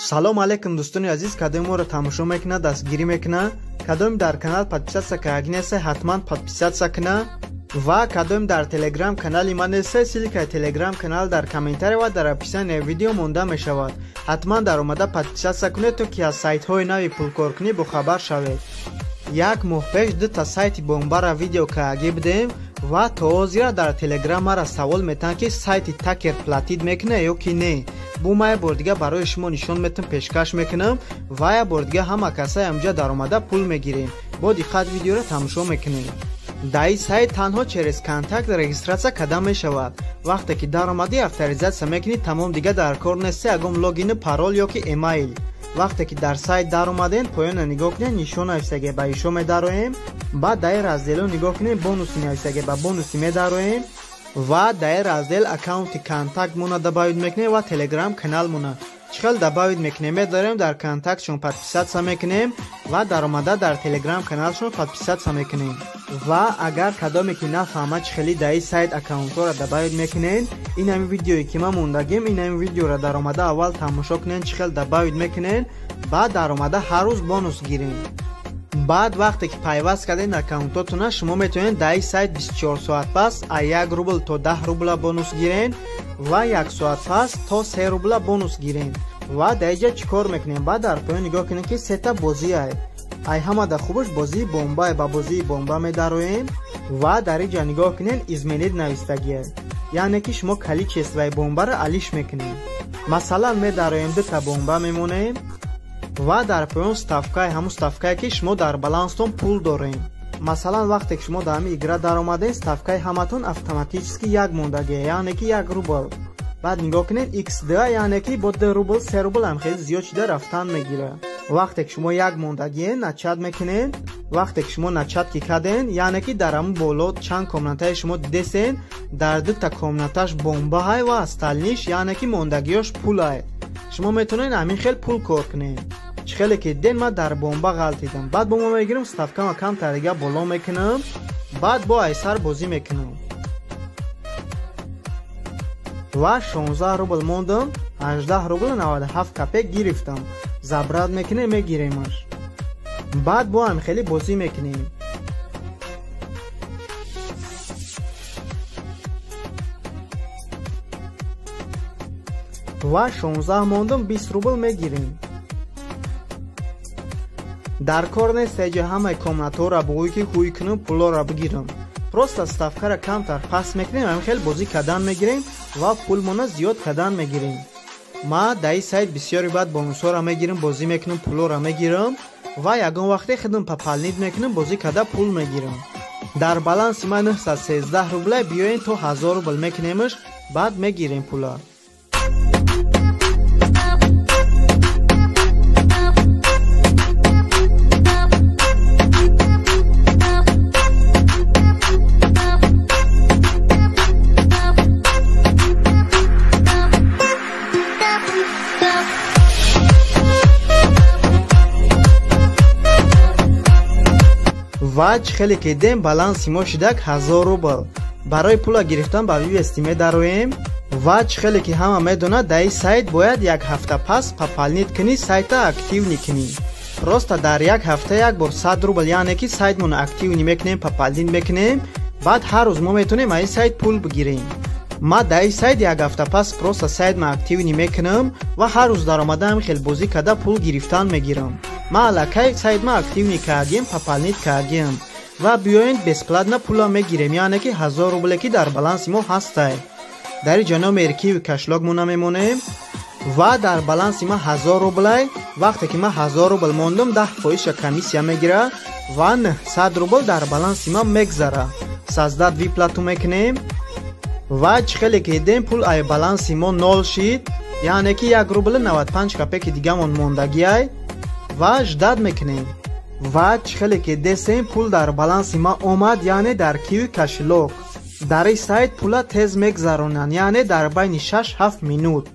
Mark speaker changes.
Speaker 1: Салом алейкум, дӯстони азиз. Кадоми моро тамошо мекуна, дастгирӣ мекуна, кадоми дар канал подписаться кардагӣ неста, ҳатман подписаться куна, ва кадоми дар телеграм канали ман неста, ссылкаи телеграм канал дар комментария ва дар описанияи видео монда мешавад. Ҳатман дар омада подписаться кунед, то ки аз сайтҳои нави пулкоркунӣ бохабар шавед. Як моҳ пеш дута сайти бомбара видео кардагӣ будем ва то ҳозира дар телеграм мара савол метаҳанд, ки сайти Такер платить мекуна ё ки не. Бу ма як бор дига барои шумо нишон метам, пешкаш мекунам ва як бор дига ҳама касае ҳамҷа даромада пул мегирем. Бо диққат видеоро тамошо мекунем. Дар ин сайт танҳо через контакт регистрация карда мешавад. Вақте ки даромадӣ, авторизация мекунӣ, тамом, дига дар кор нест ягон логину, парол ё ки эмайл. Вақте ки дар сайт даромадем, поёна нигоҳ кунед, нишон нависаге, ба ишо медароем. Баъд дар ин раздело нигоҳ кунед, бонуси нависаге, ба бонуси медароем ва дар ин раздел аккаунти контакт мона добавить мекунем ва телеграм канал мона. Чӣ хел добавить мекунем? Медарем, дар контактшон подписаться мекунем ва даромада дар телеграм каналшон подписаться мекунем. Ва агар кадоме ки нафаҳмад, чӣ хели дар ин сайт аккаунтҳоро добавить мекунем, ин ҳамин видеое ки ман мондагим, ин ҳамин видеоро даромада аввал тамошо кунед, чӣ хел добавить мекунем, баъд даромада ҳар рӯз бонус гирем. Баъд вақте ки пайваст кардед аккаунтотона, шумо метавонед дар ин сайт 24 соат пас аз 1 рубл то 10 рубла бонус гирен ва як соат пас то 3 рубла бонус гирен. Ва дар инҷа чӣ кор мекунем? Баъд дар поён нигоҳ кунед, ки сета бозиае. Ай ҳамада хубаш бозии бомбае. Ба бозии бомба медароем ва дар инҷа нигоҳ кунед, изменить навистагие, яъне ки шумо количествои бомбаро алиш мекунед. Масалан, медароем, дута бомба мемонем ва дар поён ставкаи, ҳамун ставкае ки шумо дар баланстон пул дорем. Масалан, вақте ки шумо дар ҳамин игра даромадем, ставкаи ҳаматон автоматически як мондагие, яъне ки 1 рубл. Баъд нигоҳ кунед, x2, яъне ки бо 2 рубл, 3 рубл ҳам хеле зиёд шида рафтан мегирад. Вақте ки шумо як мондагие, начать мекунед. Вақте ки шумо начать ки карден, яъне ки дар ҳамун боло чанд комнатаи шумо дидесен, дар дута комнаташ бомбаҳай ва остальныйш, яъне ки мондагиёш пулай. Шумо метавонед ҳамин хел пул кор кунед. Чӣ хеле ки диден, ман дар бомба ғалтидам. Баъд бо ма мегирам, ставкама камтар дига боло мекунам, баъд бо айсар бозӣ мекунам ва 16 рубл мондам, 18 рубл 97 копеек гирифтам. Забрать мекунем, мегиремаш. Баъд бо ҳам хеле бозӣ мекунем ва 16 мондам, 20 рубл мегирем. Дар кор нест эҷа ҳамаи комнатҳоро бугӯй ки ҳуй кунам, пулоро бигирам. Просто ставкаро камтар паст мекунем, ҳамин хел бозӣ кардан мегирем ва пулмона зиёд кардан мегирем. Ма дар ин сайт бисёри баъд бонусҳоро мегирам, бозӣ мекунам, пулоро мегирам ва ягон вақте худам пополнить мекунам, бозӣ карда пул мегирам. Дар баланси ман 913 рубла. Биёен, то 1000 рубл мекунемш, баъд мегирем пула. Ва чӣ хеле ки дидем, баланси мо шидак 1000 рубл. Барои пула гирифтан ба вывести медароем. Ва чӣ хеле ки ҳама медонад, дар ин сайт бояд як ҳафта пас пополнить кунӣ, сайта активный кунӣ. Просто дар як ҳафта як бор 100 рубл, яъне ки сайтмонро активный мекунем, пополнить мекунем, баъд ҳар рӯз мо метавонем аз ин сайт пул бигирем. Ма дар ин сайт як ҳафта пас просто сайтма активный мекунам ва ҳар рӯз даромада ҳамин хел бозӣ карда пул гирифтан мегирам. Ма аллакай сайтма активный кардем, пополнить кардем ва биёед, бесплатно пула мегирем, яъне ки 1000 рубле ки дар баланси мо ҳастай. Дар ин ҷо номери киви кошелёк мо намемонем ва дар баланси ма 1000 рублай. Вақте ки ман 1000 рубл мондам, 10 фоизша комиссия мегира ва 900 рубл дар баланси ман мегзара. Создать выплату мекунем ва чӣ хеле ки дидем, пул ай баланси мо нол шид, яъне ки 1 рубли 95 копейки дигамон мондагиай ва ждать мекунем. Ва чӣ хеле ки десем, пул дар баланси ма омад, яъне дар киви кошелёк. Дар ин сайт пула тез мегзаронанд, яъне дар байни 6-7 минут.